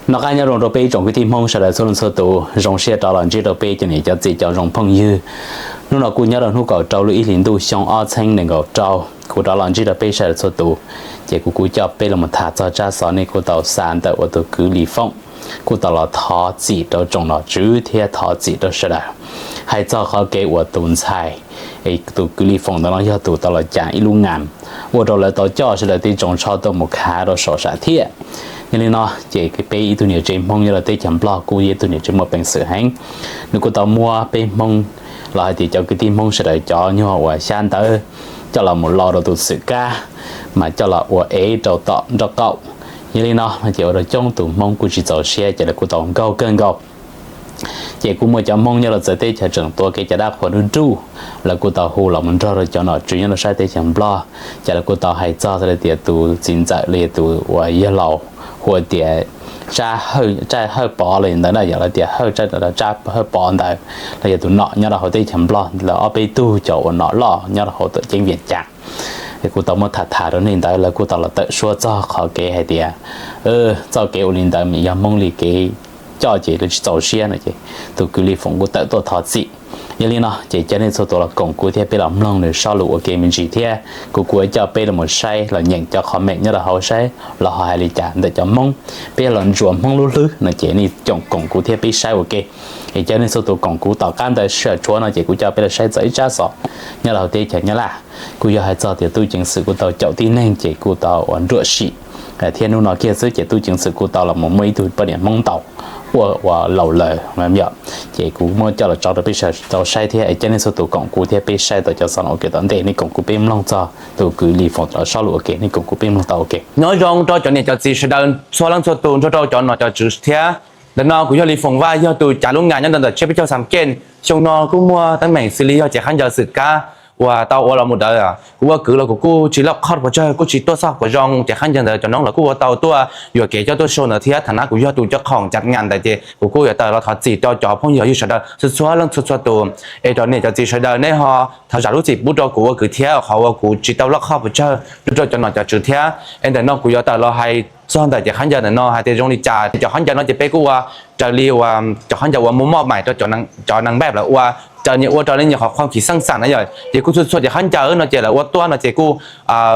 Noj qab nyob zoo rau peb ib tsoom kwv tij Hmoob sawv daws txhua leej txhua tus, zoo siab rov los ntsib rau peb cov niam cov txiv cov zoo phooj ywg. Hnub no kuj nyob rau hnub kaum rau lub ib hlis ntuj xyoo ob txhiab nees nkaum rau, kuv rov los ntsib rau peb sawv daws txhua tus. Ces kuv kuj coj peb los tham txog tsab xov nej kuj tau xa ntawm uas tus kwv Lis Foom kuj tau los thov txim rau tsoom nom tswv thiab thov txim rau sawv daws, hais txog qhov kev uas tus ntxhais, tus kwv Lis Foom ntawd no yog tus tau los cas ib lub nas, ua rau lawv tau coj sawv daws tej tsoos tsho tuaj mus khav rau saum sam thiaj. Yog li no ces peb ib tug niam tsev Hmoob nyob rau teb chaws Nplog kuj yog ib tug niam tsev muaj peev xwm heev. Nws kuj tau muab peb Hmoob los hais tias cov kwv tij Hmoob sawv daws cov nyuag uas xyab ntawv coj los mus lo rau tus xwm kab, mas coj los ua ev rau tom nrob qaum. Yog li no ces ua rau coob tus Hmoob kuj tsis txaus siab ces lawv kuj tau nkaug kawg nkaus. Ces kuj muaj cov Hmoob nyob rau txawv teb chaws tseem tuav kev cai dab qhuas nruj nruj, lawv kuj tau hu los mus nrog rau cov nom tswv nyob rau sab teb chaws Nplog. Ces lawv kuj tau hais txog tias tus txiv ntxawm los yog tus uas yawg laus hu tias Tsab Hawj Pov los ntawd na, yog lawv tias Hawj Pov ntawd los yog tus nom nyob rau hauv teb chaws Nplog, lawv ob peb tug cov uas nom loj nyob rau hauv tuam ceeb Vias Cas. Es kuj tau muab tham tham rau nej ntawd, lawv kuj tau los tawm suab txog qhov kev hais tias txoj kev ua li ntawd mas yog Hmoob li kev coj ces lawv tsis txaus siab no ces tus kwv Lis Foom kuj tawm tuaj thov txim. Yog li no ces cov nej txhua tus los koom kuv thiab peb los mloog nws zaj lus ua ke me ntsis thiab kuv kuj coj peb los saib los nyeem cov comment nyob rau hauv saib los ho hais li cas ntawm cov Hmoob, peb los ntsuas Hmoob lub hlwb no ces nej koom kuv thiab peb saib ua ke. Es cov nej txhua tus koom kuv tom qab ntawd sij hawm tshuav no ces kuv coj peb los saib txog ib tsab xov nyob rau hauv teb chaws Nyab Laj. Kuj yog hais txog tias tub ceev xwm kuj tau caum tib neeg ces kuj tau uas nruam sim thiab hnub no kiag xwb ces tub ceev xwm kuj tau los muaj ib tug poj niam Hmoob ntaus ua uas laus lawm. Ces kuv muab coj los tso rau peb sawv daws tau saib thiab es cov nej txhua tus koom kuv thiab peb saib tau cov xov no ua ke tom ntej, nej koom kuv peb mloog txog tus kwv Lis Foom los zaj lus ua ke, nej koom kuv peb mloog tau ua ke. Nyob zoo rau cov niam cov txiv sawv daws txhua leej txhua tus, nrog rau cov nom cov tswv thiab. Ntawm no kuv yog Lis Foom Vaj, yog tus cav lub nas nyob ntawm tsiab peb caug Xam Keej. Xyoo no kuj muaj teeb meem xws li yog cev khaub ncaws xwm kab uas tau ua los mus ntawd, kuv ua kwv los kuv kuj tsis loj qhoj puas tsawg, kuj tsis tuaj xoj puas zoo. Cev khaub ncaws ntawd cov noob los kuj ua tau tuaj yuam kev coj tuaj show ntawd thiab thaum no kuv yog tus cob khoom cam nyam ntawd ces kuv kuj yuav tawm los thov txim rau cov phooj ywg sawv daws txhua txhua leej txhua txhua tus. Es cov niam cov txiv sawv daws nej ho thov zam lub txim pub rau kuv ua kwv thiab qhov uas kuv tsis tau loj qhoj puas tsawg rau cov nom cov tswv thiab. Es ntawm no kuv yuav tawm los hais txog ntawm cev khaub ncaws ntawm no hais tias zoo li cas. Cov khaub ncaws no ces peb kuj ua raws li uas cov khaub ncaws uas muaj moj mais rau cov neeg npaj lawv ua, raws nyias ua raws li nyias qhov khom khim xeej xam na yom. Ces kuj txhua txhua cov khaub ncaws no ces lawv ua tuaj no ces kuj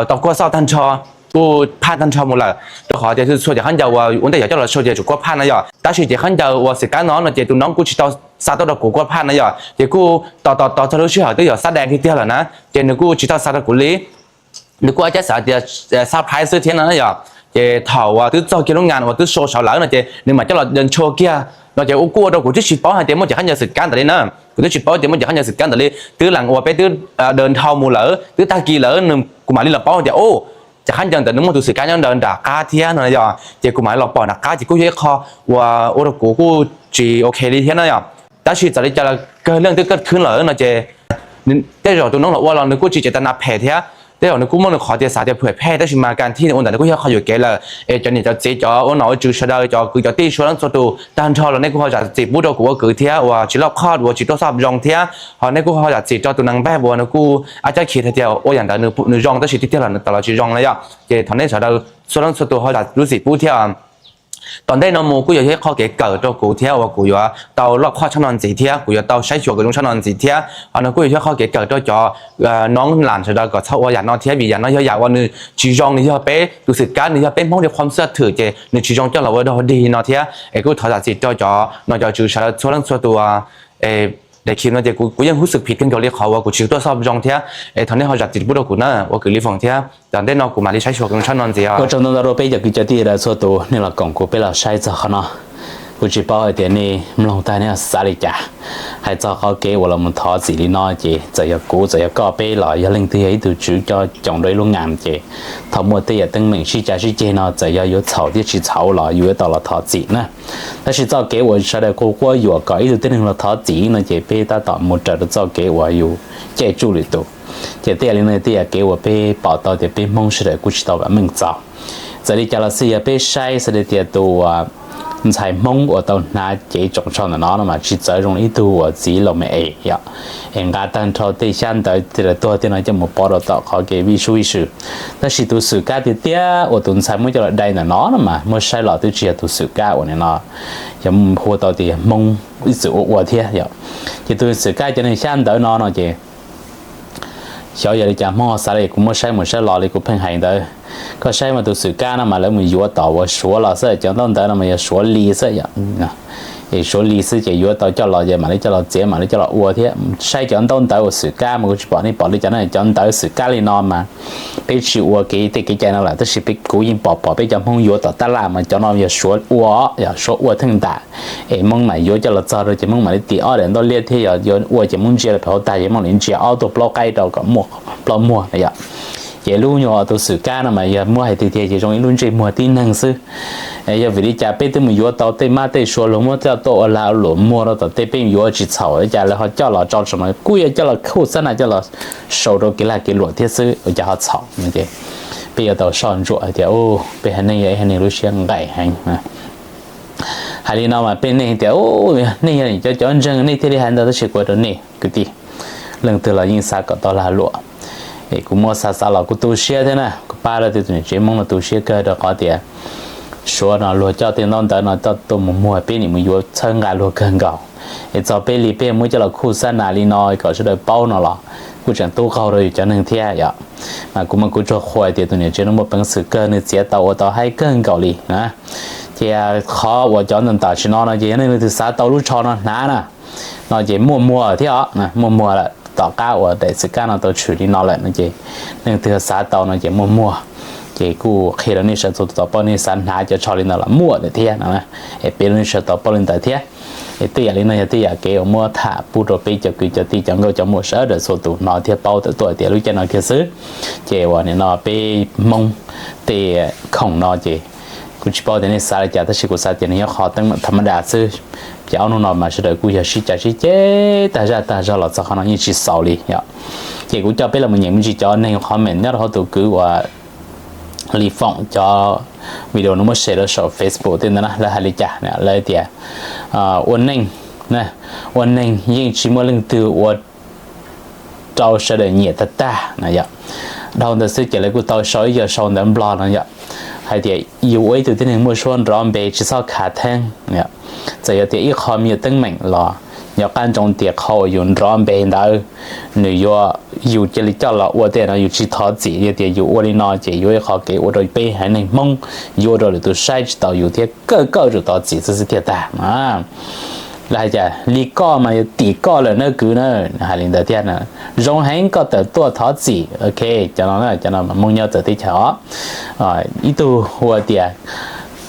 tau kuaj xauj tag nrho, kuj phaj tag nrho mus lawm, rau qhov tias txhua txhua cov khaub ncaws uas ua ntej yuav coj los show ces tsum kuaj phaj na yom. Tab sis cev khaub ncaws uas xwm kab no no ces tus noob kuj tsis tau xa tuaj rau kuv kuaj phaj na yom, ces kuj tos tos tos txog lub sij hawm twb yuav xab dees tiag tiag lawm na, ces nws kuj tsis tau xa rau kuv li. Nws kuj ua cas xav tias surprise xwb thiab no na yom. Ces thaum uas twb txog kiag lub nas uas twb show saud lawm no ces nws mam coj los dev ntsho kiag no ces ua kuj ua rau kuv twb tsis paub hais tias muaj cev khaub ncaws xwm kab ntawd li na. Kuv twb tsis paub tias muaj cev khaub ncaws xwm kab ntawd li, twb lees uas peb twb dev nthau mus lawm twb tag kis lawm nws kuv mam li los paub tias u, cev khaub ncaws ntawd nws muaj tus xwm kab nyob ntawd nram qab thiab no yom. Ces kuv mam li los pom nram qab ces kuj yog ib qho uas ua rau kuv kuj tsis ok li thiab no yom. Tab sis txawm li cas los kawg leej twb kaj khwb lawm no ces tej zaum tus noob los ua los nws kuj tsis cev tas nas phem thiab, tej zaum nws kuj muaj nws qhov tias xav tias phem phem tab sis mas kas thij nws ua ntawd nws kuj yog qhov yuam kev lawm. Es cov niam cov txiv cov ua nom ua tswv sawv daws cov kwv cov tij sawv daws txhua tus tag nrho los nej kuj ho zam txim pub rau kuv ua kwv thiab uas tsis loj qhoj uas tsis tuaj xoj zoo thiab ho nej kuj ho zam txim rau tus neeg npaj uas nws kuj a cab khiv hais tias ua yam ntawd nws zoo tab sis tiag tiag los nws tau los tsis zoo na yom. Ces thov nej sawv daws txhua leej txhua tus ho zam lub txim pub thiab. Tom ntej no mus kuj yuav yog ib qho kev kawm rau kuv thiab uas kuv yuav tau loj qhoj tshaj no ntxiv thiab kuv yuav tau saib xyuas kom zoo tshaj no ntxiv thiab ho no kuj yuav yog qho kev kawm rau cov noob lam sawv daws kom txhob ua yam no thiab vim yam no yog yam uas nws tsis zoo, nws yog peb tus xwm kab, nws yog peb Hmoob li qhov xwm thwm ces nws tsis zoo coj los ua dog dig no thiab. Es kuj thov zam txim rau cov nom cov tswv sawv daws txhua leej txhua tus. Daim khiv no ces kuv yeej hu xwm phiv kawg nkaus li qhov uas kuv tsis tuaj xoj zoo thiab es thov nej ho zam txim pub rau kuv na ua kwv Lis Foom thiab. Tom ntej no kuv mam li saib xyuas kom zoo tshaj no ntxiv. Ua tsaug ntau ntau rau peb cov kwv cov tij sawv daws txhua tus nej los koom kuv peb los saib txog qhov no. Kuv tsis paub hais tias nej mloog tag nej xav li cas hais txog qhov kev uas los mus thov txim li no ces txawm yog kuv txawm yog koj peb los yog leej twg yog ib tug tswv coj coom rau ib lub nas ces thaum muaj tej yam teeb meem sib cav sib ceg no txawm yog yuav txhaum thiab tsis txhaum los yuav tau los thov txim na. Tab sis txoj kev uas sawv daws quaj quab yuam kom ib tug tib neeg los thov txim no ces peb tab tom mus raws rau txoj kev uas yus caij tsuj lwm tus. Ces tej yam li no tej yam kev uas peb pom tau tias peb Hmoob sawv daws kuj tsis tau vam meej txaus. Txawm li cas los xij yog peb saib xws li tias tus uas ntxhais Hmoob uas tau hnav cev tsoom tsho ntawm no no mas tsis txawv zoo li ib tug uas txiv laus me es yom, es nqa tag nrho tej xyab ntawv tej tuag tej no coj mus pov rau tom qhov kev vij sub vij sw. Tab sis tus Xwm Kab tiag tiag uas tus ntxhais muab coj los dai ntawm no no mas muab saib los twb tsis yog tus Xwm Kab uas nim no yog hu tau tias yog Hmoob ib txwm ua ua thiab yom. Ces tus Xwm Kab cov neeg xyab ntawv no no ces xyov yog li cas Hmoob ho xav li kuv muab saib mus saib los li kuv pheej hais ntawd. Koj saib mas tus Xwm Kab no mas lawv mus yuav tom uas Suav los xwb, cov ntaub ntawv no mas yog Suav li xwb yom. Es Suav li xwb ces yuav tau coj los ces mam li coj los txiav mam li coj los ua thiab. Saib cov ntaub ntawv uas Xwm Kab mas kuv tsis pom nej pom li cas na, cov ntawv Xwm Kab li no mas peb tsis ua kev tej kev cai no lawm, tab sis peb kuv yeej pom pom peb cov Hmoob yuav tom tab laj mas cov no yog Suav ua, yog Suav ua theej ntam. Es Hmoob mam yuav coj los txog rau ces Hmoob mam li tis ob daim ntaub liab thiab yog yuav ua ces Hmoob ntsia rau pem hauv tag ces Hmoob li ntsia ob tug plaub qaib rau kom muaj plaub muag na yom. Ces lub nyuag tus Xwm Kab no mas yog muab hais tiag tiag ces zoo ib lub ntsej muag tib neeg xwb. Yog vim li cas peb twb mus yuav tau tej mab tej Suav luag muab coj tuaj ua lag luam muag rau tom tej peb yuav tsis txhaum li cas lawv ho coj los tso tso no kuj yog coj los khuj xab nas coj los sau rau kev lag kev luam thiab xwb ua cas ho txhaum no ces peb yuav tau soj ntsuam hais tias peb haiv neeg yog ib haiv neeg lub siab nqaim heev. Hais li no mas peb neeg tias nej yog cov cov ntseeg nej thiaj li hais ntawd tab sis kuv hais rau nej kwv tij, leej twg los yeej xav kom tau lag luam. Es kuv muab xav xav los kuv tu siab thiab na, kuv pab rau tej tus niam tsev Hmoob no tu siab kawg rau qhov tias Suav no luag coj tej ntaub ntawv no coj tuaj mus muag peb nim mus yuav txhawb nqa luag kawg nkaus. Es txog peb li peb muab coj los khuj xab nas li no kom sawv daws paub no los kuj tseem tub qaug rau yus cov neeg thiab yom. Mas kuv mas kuv tsuas qhuas tias tus niam tsev no muaj peev xwm kawg, nws txiav tau ua tau haib kawg nkaus li na. Ces qhov uas cov ntam tam sim no no ces yog nej leej twg xav tau lub tsho no hnav na, no ces muaj muag thiab os, muaj muag lawm. Tom qab uas daim Xwm Kab no tau tshwm li no lawm no ces nej leej twg xav tau no ces muaj muag. Ces kuj qhia rau nej sawv txhua tus tau paub, nej xav hnav cov tsho li ntawd los muaj lawm thiab no. Es piav rau nej sawv tau paub li ntawd thiab. Es tej yam li no yog tej yam kev uas muab tham pub rau peb cov kwv cov tij cov nkauj cov muam sawv daws txhua tus hnov thiab paub tawm tuaj tias lub caij no kiag xwb ces uas nim no peb Hmoob tej khoom no ces kuv tsis paub tias nej xav li cas tab sis kuv xav tias nws yog qhov teeb meem tham ma das xwb. Ces ob hnub no mas sawv daws kuj yog sib cav sib ceg tag zaj tag zog los txog qhov no yeej tsis xaus li yom. Ces kuv coj peb los mus nyeem me ntsis cov neeg comment nyob rau hauv tus kwv uas Li Foom cov video no muab share rau saum Facebook tej ntawd na, lawv hais li cas, lawv tias ua neej, ua neeg yeej tsis muaj leej twg ua rau sawv daws nyiam tag tag na yom. Dhau ntawd xwb ces lawv kuj tau sau ib co sau ntawv Nplog no yom, hais tias yus ua ib tug tib neeg muaj suab nrov npe tsis txhob khav theeb. Txawm yog tias ib qho me nyuam teeb meem los nco qab ntsoov tias qhov uas yus nrov npe ntawd nws yuav, yus cia li coj los ua tej no yus tsis thov txim, yog tias yus ua li no ces yuav ib qho kev ua rau peb haiv neeg Hmoob yuav ua rau lwm tus saib tsis taus yus thiab kawj kawj tus thov txim xwb xwb thiaj tag. Lawv hais tias li koj mas yuav tim koj lawm na kwv na, hais li ntawd thiab na. Zoo heev koj tawm tuaj thov txim, ok, cov no, cov no mas Hmoob nyob txawv teb chaws os. Ib tug hu tias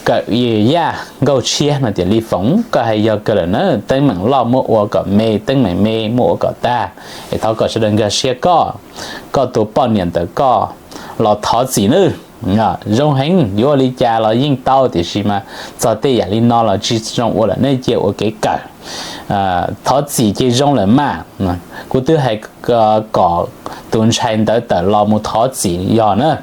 Kawm Yaj Nkauj Tshiab no tias Li Foom, koj hais yog kawg lawm na, teeb meem loj muab ua kom me, teeb meem me muab ua kom tag, es thov kom sawv daws nkag siab koj, koj tus poj niam ntawm koj los thov txim nawb. Zoo heev, yuav ua li cas los yeej tau, tiam sis mas txog tej yam li no los tsis zoo ua lawm, nej cia ua kev kawm. Thov txim ces zoo lawm mas. Kuv twb hais kom tus ntshai ntawd tawm los mus thov txim yog na.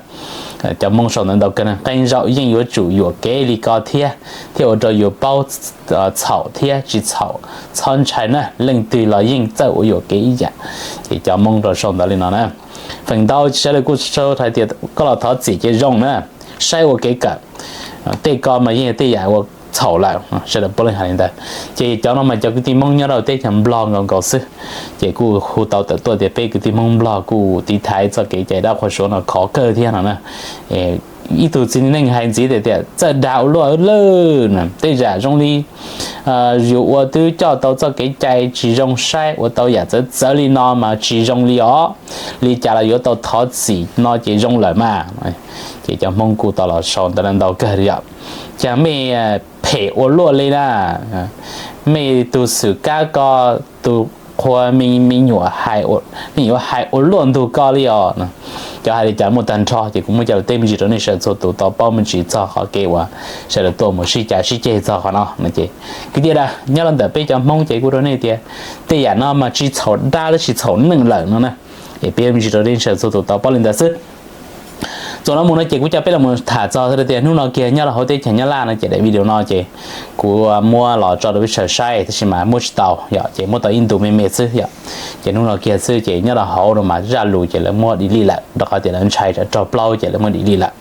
Cov Hmoob sau ntawv ntau kawg, qee zaum yeej yuav tsum yuam kev li ko thiab, thiaj ua rau yus paub txhaum thiab tsis txhaum. Txhob ntshai na, leej twg los yeej txawj ua yuam kev ib yam. Ces cov Hmoob rau sau ntawv li no na. Feem ntau sawv daws kuj sau hais tias koj los thov txim ces zoo na, saib ua kev kawm. Tej ko mas yeej yog tej yam uas txhaum lawm, sawv daws puav leej hais li ntawd. Ces cov no mas cov kwv tij Hmoob nyob rau teb chaws Nplog nkaus nkaus xwb. Ces kuj hu tau tawm tuaj tias peb kwv tij Hmoob Nplog kuj tiv thaiv txoj kev cai dab qhuas Suav no khov kawg thiab no na. Ib tug txiv neej hais ntxiv tias, tias txawj dag ua luaj lawm, tej zam zoo li yus ua twb coj tau txoj kev cai tsis zoo saib, ua tau yam txawv txawv li no mas tsis zoo li os. Li cas los yuav tau thov txim no ces zoo lawm mas. Ces cov Hmoob kuj tau los sau ntawv ntau kawg li yom. Cas mej phem ua luaj li na, mej tus Xwm Kab ko tus qhua me me nyuam hais, me nyuam hais ua luaj ntug ko li os. Cov hais li cas muaj tag nrho ces kuv muab coj los teb me ntsis rau nej sawv txhua tus tau paub me ntsis txog qhov kev uas sawv daws tuaj mus sib cav sib ceg txog qhov no no ces kwv tij a, nyob rau ntawm peb cov Hmoob ces kuv rau nej tias tej yam no mas tsis txhaum dab tab sis txhaum neeg lawm no na. Es piav me ntsis rau nej sawv txhua tus tau paub li ntawd xwb. Txuas no mus no ces kuv coj peb los tham txog tias hnub no kiag nyob rau hauv teb chaws Nyab Laj no ces daim video no ces kuv muab los tso rau peb sawv saib tab sis mas muab tsis tau yom, ces muab tau ib ntu me me xwb yom. Ces hnub no kiag xwb ces nyob rau hauv no mas zaj lus ces lawv muab delete lawm rau qhov tias lawv ntshai tsam raug plaub ces lawv muab delete lawm.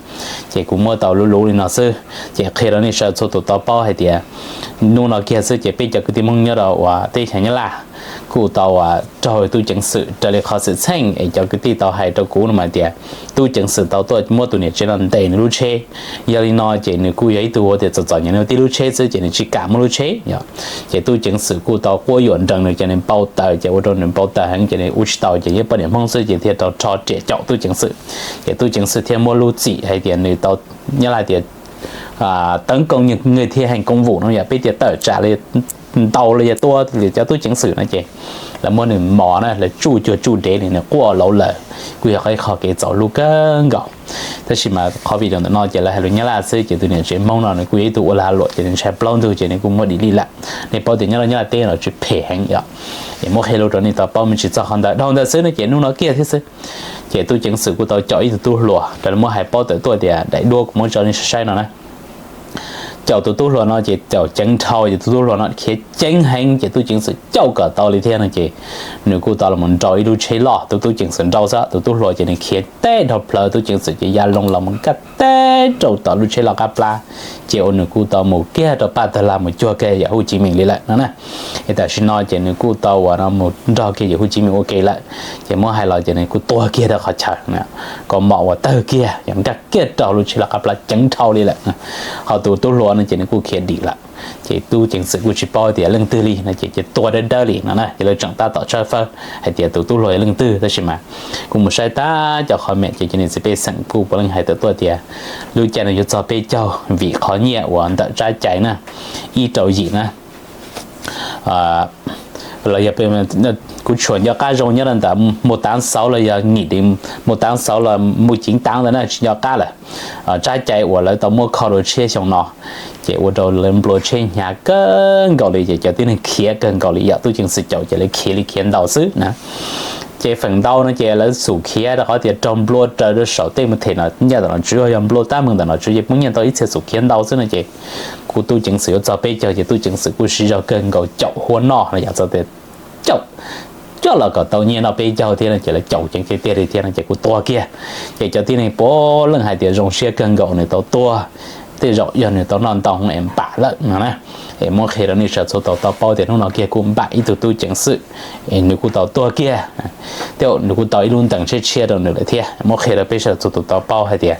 Ces kuv muab tau luv luv li no xwb ces qhia rau nej sawv txhua tus tau paub hais tias hnub no kiag xwb ces peb cov kwv tij Hmoob nyob rau uas teb chaws Nyab Laj kuj tau raug tub ceev xwm raws li qhov xwm txheej es cov kwv tij tau hais rau kuv no mas tias tub ceev xwm tau tuaj muab tus niam tsev no ntes nws lub tsheb. Yog li no ces nws kuj yog ib tug ua tias txom txom nyem nws tib lub tsheb xwb ces nws tsis kam muab lub tsheb yom. Ces tub ceev xwm kuj tau quab yuam nrees nws ces nws npau taws ces ua rau nws npau taws heev ces nws ua tsis tau ces yeej poj niam Hmoob xwb ces thiaj tau rho riam caum tub ceev xwm. Ces tub ceev xwm thiaj muab lub txim hais tias nws tau, nyob hais tias tấn công người thi hành công vụ no yog peb tias tawm tsam li ntaus los yog tua li cov tub ceev xwm no ces lawv muab nws mos na, lawv tsuj cuag tsuj dev li nws quaj lauv lawm. Kuj yog qhov kev txaus luag kawg nkaus. Tab sis mas qhov video ntawm no ces lawv hais lus Nyab Laj xwb ces tus niam tsev Hmoob no nws kuj yog ib tug ua lag luam ces nws ntshai plaub ntug ces nws kuj muab delete lawm. Nej paub tias nyob rau Nyab Laj teb no tsis phem heev yom. Es muab qhia lus rau nej tau paub me ntsis txog qhov ntawd. Dhau ntawd xwb no ces hnub no kiag thiab xwb ces tub ceev xwm kuj tau caum ib tug tub hluas raws li muab hais paub tawm tuaj tias daim duab kuv muab tso nej saib no na. Caum tus tub hluas no ces caum ceev dhau ces tus tub hluas no khiav ceev heev ces tub ceev xwm caum kom tau li thiab no ces nws kuj tau los nrau ib lub tsheb loj, tus tub ceev xwm nrau xwb, tus tub hluas ces nws khiav teb dhau plaws, tub ceev xwm ces ya loo los mus nkag teb rau tom lub tsheb loj qab plab. Ces uas nws kuj tau mus kiag rau paj tag lag mus cuag kiag yawm Hu Chi Mim li lawm no na. Es tam sim no ces nws kuj tau uas no mus nrog kiag yawm Hu Chi Mim ua ke lawm. Ces muab hais los ces nws kuj tuag kiag rau qhov chaw, kaus mom uas tawg kiag yog nkag kiag rau lub tsheb loj qab plab ceev dhau li lawm. Ho tus tub hluas no ces nws kuj khiav dim lawm. Ces tub ceev xwm kuj tsis paub tias leej twg li no ces ces tuag dawb dawb li no na. Ces lawv tseem tab tom tshawb fawb hais tias tus tub hluas yog leej twg tab sis mas kuj mus saib tag cov qhov mem ces cov niam txiv pej xeem kuj puav leej hais tawm tuaj tias lub caij no yuav txog peb caug vim qhov nyiaj uas ntawm tsab cai na, ib rau yim na. Los yog kuv tshuam nco qab zoo nyob rau ntawm mus tav xauv los yog nghỉ để mus tav xauv los mus chín tháng ntawd na tsis nco qab lawm. Tsab cai uas lawv tau muab kho rau tshiab xyoo no ces ua rau lawv nplua tsheb hnyav kawg nkaus li ces cov tib neeg khiav kawg nkaus li yom, tub ceev xwm caum ces lawv khiav li khiav ntau xwb na. Ces feem ntau no ces lawv xum khiav rau qhov tias raug nplua raws rau saum tej mus them no, nyiaj ntawm no tsuas yog nplua tab meeg ntawm no tsuas yog poob nyiaj ntau ib txhia xum khiav ntau xwb no ces kuj tub ceev xwm yuav txog peb caug ces tub ceev xwm kuj siv zog kawg nkaus caum hua noj no yom, txog tias caum coj los kom tau nyiaj noj peb caug thiab no ces lawv caum ceev tiag tiag li thiab no ces kuj tuag kiag. Ces cov tib neeg puav leej hais tias zoo siab kawg nkaus nws tau tuag, tej zaum yog nws tau noj ntau es npam lawm no na. Es muab qhia rau nej sawv txhua tus tau paub tias hnub no kiag kuj npam ib tug tub ceev xwm, es nws kuj tau tuag kiag. Tej zaum nws kuj tau ib lub ntees tshiab tshiab rau nws lawm thiab. Muab qhia rau peb sawv txhua tus tau paub hais tias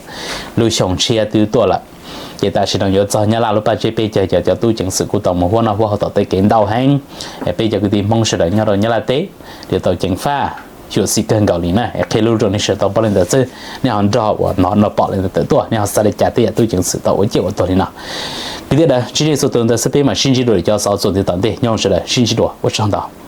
lub xyoo tshiab twb tuaj lawm. Ces tam sim no yuav txog Nyab Laj lub paj tseb peb caug ces cov tub ceev xwm kuj tau mus huab noj huab haus tom tej kev ntau heev. Peb cov kwv tij Hmoob sawv daws nyob rau Nyab Laj teb yuav tau ceev faj xyuam xim kawg nkaus li na. Es qhia lus rau nej sawv tau paub li ntawd xwb, nej ho nrog uas hnov no pom li ntawd tawm tuaj nej ho xav li cas tej yam tub ceev xwm tau ua ciaj ua tuag li no. Kwv tij sawv daws, sib ntsib txhua tus ntawd xwb peb mam sib ntsib dua lwm cov xov txuas ntxiv tom ntej, nyob zoo sawv daws, sib ntsib dua, ua tsaug ntau.